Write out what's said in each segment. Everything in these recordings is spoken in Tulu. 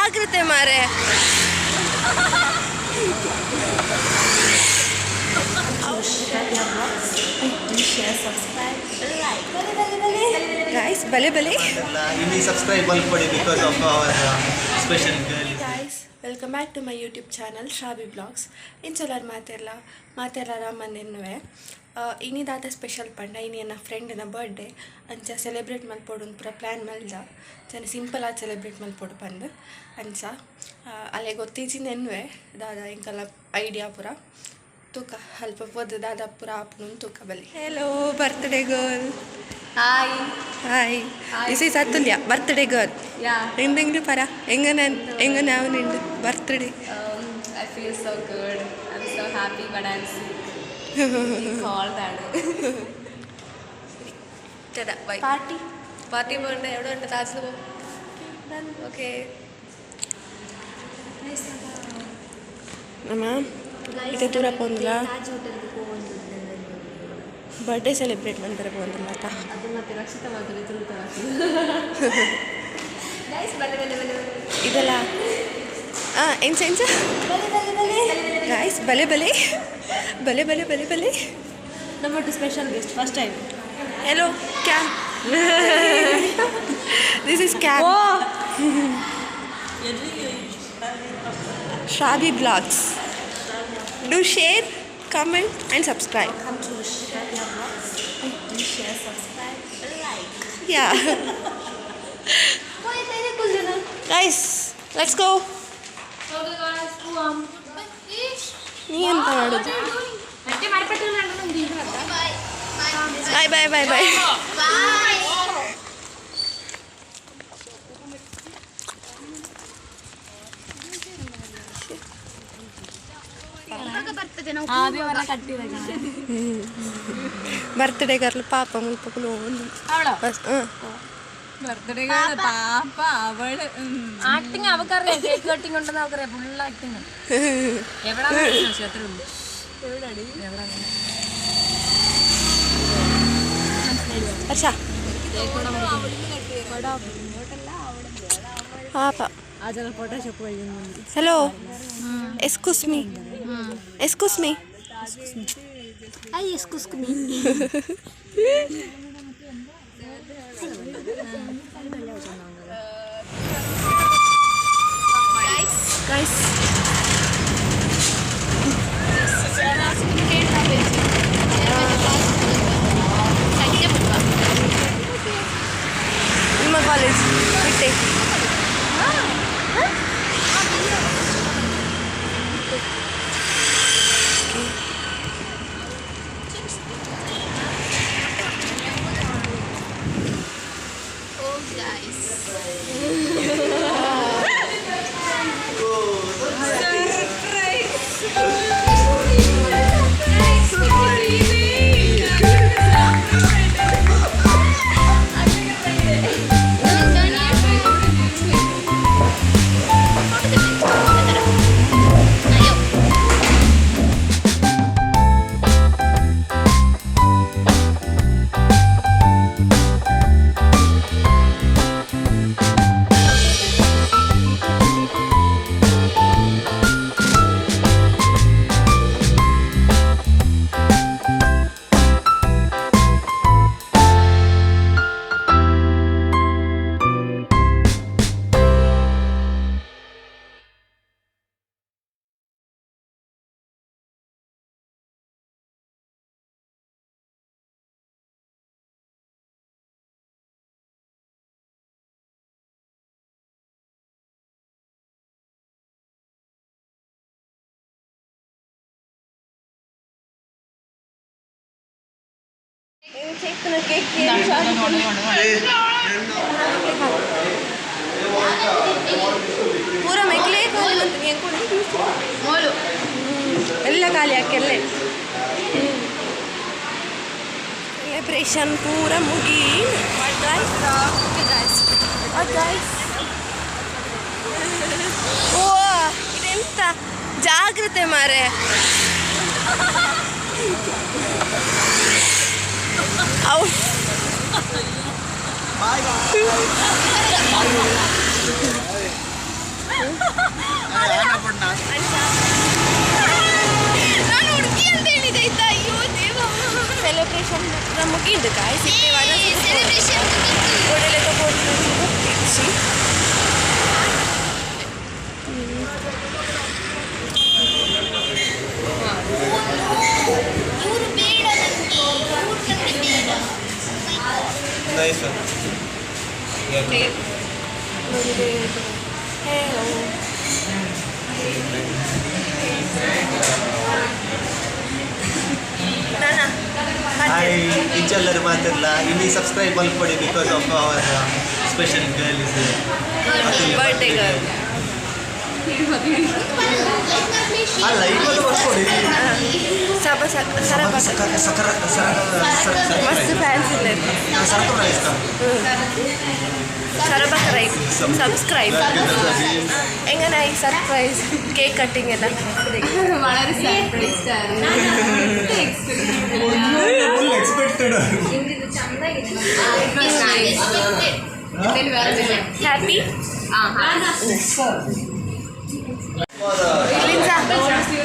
ಜಾಗ್ರತೆ ಮಾರೆ. ಗೈಸ್, ಬಲೆ ಬಲೆ. ಇಲ್ಲಿ subscribe ಮಲ್ಪಡಿ because of our special girl. Guys, welcome back to my YouTube channel Shravi blogs. ಇಂಚಲಾರ್ ಮಾತೆರ್ಲ ಮಾತೆರ್ಲ ರಾಮನ್ನೆನ್ನುವೆ. ಇನಿ ದಾದ ಸ್ಪೆಷಲ್ ಪಂಡ, ಇನಿ ಎನ್ನ ಫ್ರೆಂಡ್ನ ಬರ್ಡೇ. ಅಂಚ ಸೆಲೆಬ್ರೇಟ್ ಮಲ್ಪೊಡು ಪೂರ ಪ್ಲ್ಯಾನ್ ಮಲ್ದ. ಚನ ಸಿಂಪಲ್ ಆದ್ ಸೆಲೆಬ್ರೇಟ್ ಮಲ್ಪೊಡು ಪಂದ್. ಅಂಚ ಅಲೆ ಗೊತ್ತಿಜ್ಜಿನೆನ್ನುವೆ ದಾದ ಎಂಕಲ್ನ ಐಡಿಯಾ ಪೂರ. ತೂಕ, ಅಲ್ಪ ಪೋದು ದಾದ ಪೂರ ಆಪುನು ತೂಕ ಬಲ್ಲಿ. Hello, birthday girl. Hi. Hi, this is Atulya, birthday girl. Yeah. എന്തെങ്കിലും പറ. എങ്ങനെ എങ്ങനെ ആവുന്നുണ്ട് birthday? I feel so good. I'm so happy, but I'm sick. Cold ആണ്. ബൈ. പാർട്ടി പാർട്ടി പോകണ്ടേ? എവിടെ ഉണ്ട്? താജിൽ പോ. ഓക്കെ. ನಮ್ಮ ಇದೆ ದೂರ ಪೋಂದಿಲ್ಲ, ಬರ್ಡೇ ಸೆಲೆಬ್ರೇಟ್ ಮಾಡ್ತಾರೆ ಪೋಂದಿಲ್ಲ ಆತ. ಅದು ಮತ್ತೆ ರಕ್ಷಿತ ಮಾತ್ರ. ಗೈಸ್, ಬಲೆ ಬಲೆ ಬಲೆ. ಇದೆಲ್ಲ ಹಾಂ, ಎಂಚ ಎಂಚ? ಗೈಸ್, ಬಲೆ ಬಲೆ ಬಲೆ ಬಲೆ ಬಲೆ ಬಲೆ. ನಮ್ಮ special guest, first time. Hello, cam. This is cam. Shravi blogs. Do share, comment and subscribe. Come to Shravya Vlogs. Do share, subscribe, like. Yeah. Guys, let's go. ನೀ ಎಂತ ಮಾಡೋದು? Bye bye bye bye. Birthday girl ಪಾಪ ಮುಲ್ಪ. ಬಸ್ ಹಾಂ. ബർത്ത്ഡേ പാപ്പ അവള്. ആക്ടിങ് അവക്കറിയാം. കേക്ക് കട്ടിങ് ഉണ്ടെന്ന് അവക്കറിയാം. Full acting. എവിടാ? അത്രേ ഉള്ളൂ. അച്ഛാ പാപ്പ. Hello, excuse me, excuse me. Excuse me. Guys, ನಿಮ್ಮ ಕಾಲೇಜ್ ಬಿಟ್ಟೆ. ಕೇಕ್ ಪೂರ ಮೆಕ್ಲೇ ಖಾಲಿ ಬಂತು. ಎಲ್ಲ ಖಾಲಿ ಹಾಕೆಲ್ಲೇ. ಸೆಲೆಬ್ರೇಷನ್ ಪೂರ ಮುಗಿ. ಗೈಸ್, ಓ, ಇದೆಂತ? ಜಾಗ್ರತೆ ಮಾರೆ. ಅವು. ಬಾಯ್. ಮುಗಿಂಡು ಗಾಯ್ಸ್. ಇತ್ತೆ ಸೆಲೆಬ್ರೇಷನ್. ಒಡೆಲೆಕ ಪೋತು ಮುಕ್ತಿಚ್ಚಿ. ಇವರು ಬೇಡ ನನಗೆ, ಇವ್ರು ನನಗೆ ಬೇಡ. Nice one. Hello. ನಾನಾ. ಹಾಯ್, ಇಂಚಲ್ಲರು ಮಾತಿಲ್ಲ. ಇಲ್ಲಿ subscribe ಮಲ್ಪಡಿ because of our special girl is birthday girl. ಅಲ್ಲ, ಇವಾಗ ಬರ್ಕೊಡಿ. ಸಬ ಸರಬ. ಸಕರ ಸಕರ ಸರಕ. ಮಸ್ತ್ ಫ್ಯಾನ್ಸ್ ಇಲ್ಲ. ಸರಕ. ಸರಬಕ ರೈಸ್ ಸಬ್ಸ್ಕ್ರೈಬ್. എങ്ങനെ ഈ സർപ്രൈസ് കേക്ക് കട്ടിങ് എല്ലാം? വളരെ surprise. Full expected. Happy.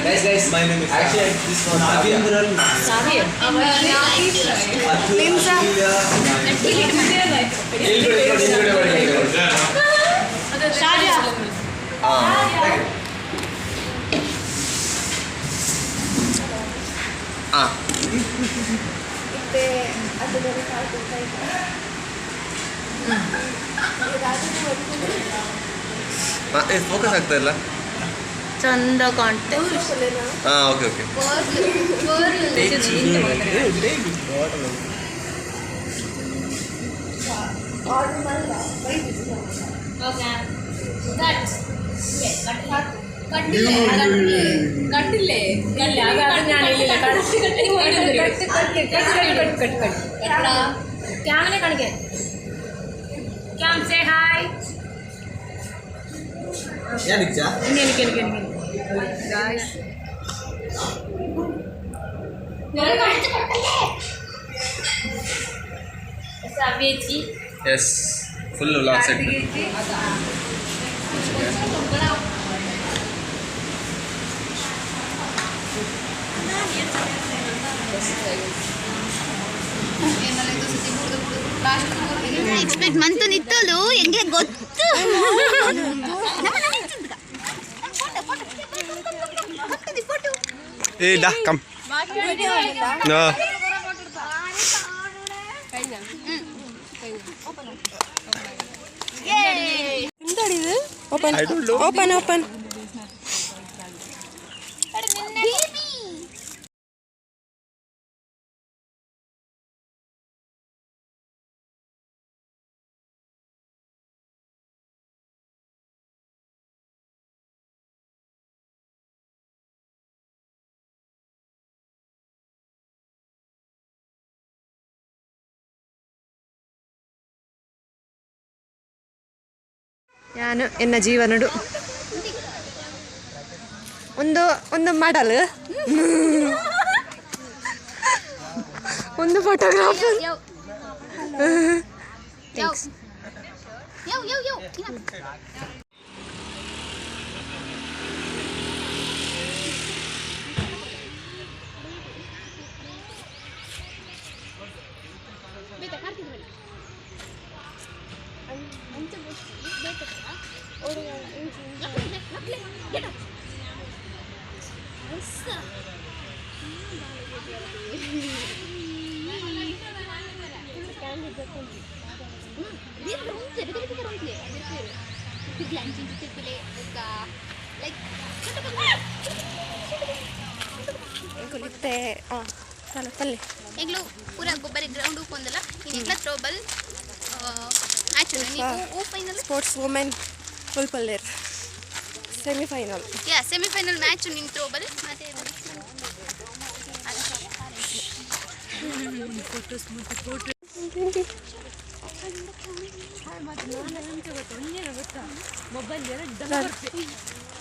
Guys, guys, my name is actually this one Nagendran. Limsa. Focus ಆಗ್ತಾ ಇಲ್ಲ. ಚಂದ ಕಾಣ್ತೆ. ಹಾ, ಓಕೆ ಓಕೆ. കണ്ടില്ലേ? ക്യാമിനെ കാണിക്കാൻ. Cam, say hi. എനിക്ക് എനിക്ക് എനിക്ക് ചേച്ചി. Yes, full vlog set. Expect ಮಂತು ನಿತ್ತಲು ಹೆಂಗೆ ಗೊತ್ತು. ಫೋಟೋ. ಏ ಡಾ, come. Open, open, open. Baby. ನಾನು ಎನ್ನ ಜೀವನಡು ಒಂದು ಒಂದು ಮಾಡಲ್, ಒಂದು ಫೋಟೋಗ್ರಾಫರ್. ಯಾವ ಯಾವ ಯಾವ ಯಾವ. ಬೇತ ಕಾರ್ತಿದ್ ಬನ್ನಿ. ಅಂಚೆ ಬೇತ. Get up. Like ಎಂಕುಲಿತ್ತೆ ಹಾಂ ಚಲ ಪಲ್ಲೆ. ಎಂಗ್ಲು ಪೂರ ಗೊಬ್ಬರ ಗ್ರೌಂಡ್ ಉಪ್ಪೊಂದಲ್ಲ ಇನ್ನು ಥ್ರೋಬಾಲ್ ಮ್ಯಾಚ್ ನೀವು ಊ ಫೈನಲ್. ಸ್ಪೋರ್ಟ್ಸ್ ವುಮೆನ್ ಫುಲ್ ಪಲ್ಲೇರ್ ಸೆಮಿಫೈನಲ್. ಯಾ, ಸೆಮಿಫೈನಲ್ ಮ್ಯಾಚ್ ನಿನ್ ಥ್ರೋಬಾಲ್ ಮತ್ತೆ.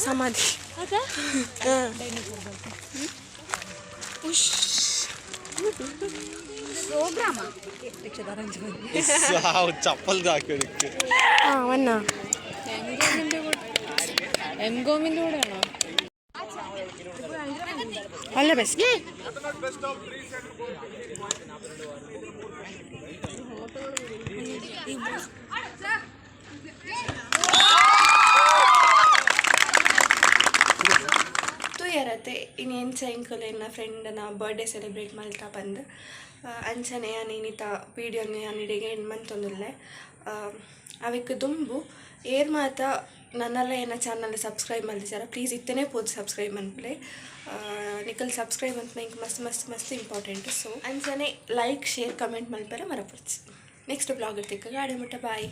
ಸಮಾಧಿ. ಹಾಂ. ಚಪ್ಪಲ್ ಹಾಕೋದಕ್ಕೆ. ಹಾಂ, ವನ್ನ. എം കോമിന്റെ കൂടെയാണോ? All the best. ತೂವರತ್ತೆ ಇನಿ ಎಂಚ ಎಂಕುಲು ಎನ್ನ ಫ್ರೆಂಡ್ನ ಬರ್ಡೇ ಸೆಲೆಬ್ರೇಟ್ ಮಲ್ತ ಪಂದ್. ಅಂಚನೆ ಯಾನ್ ಇನಿತ ವೀಡಿಯೋನ ಯಾನ್ ಇಡೆಗೆ ಎಂಡ್ ಮಂತೊಂದುಲ್ಲೆ. ಅವೆಕ್ ದುಂಬು ಏರ್ ಮಾತ ನನ್ನಲ್ಲ ಎನ್ನ ಚಾನಲ್ ಸಬ್ಸ್ಕ್ರೈಬ್ ಮಲ್ದಿಜಾರ, ಪ್ಲೀಸ್ ಇತ್ತನೇ ಪೋದು ಸಬ್ಸ್ಕ್ರೈಬ್ ಮನ್ಪುಲೆ. ನಿಕಲ್ ಸಬ್ಸ್ಕ್ರೈಬ್ ಅಂತ ಎಂಕ್ ಮಸ್ತ್ ಮಸ್ತ್ ಮಸ್ತ್ ಇಂಪಾರ್ಟೆಂಟ್. ಸೊ ಅಂಚನೆ ಲೈಕ್, ಶೇರ್, ಕಮೆಂಟ್ ಮಲ್ಪರೆ ಮರಪೊಡ್ಚಿ. ನೆಕ್ಸ್ಟ್ ಬ್ಲಾಗ್ ತಿಕ್ಕ ಗಾಡಿ ಮುಟ್ಟ, ಬಾಯ್.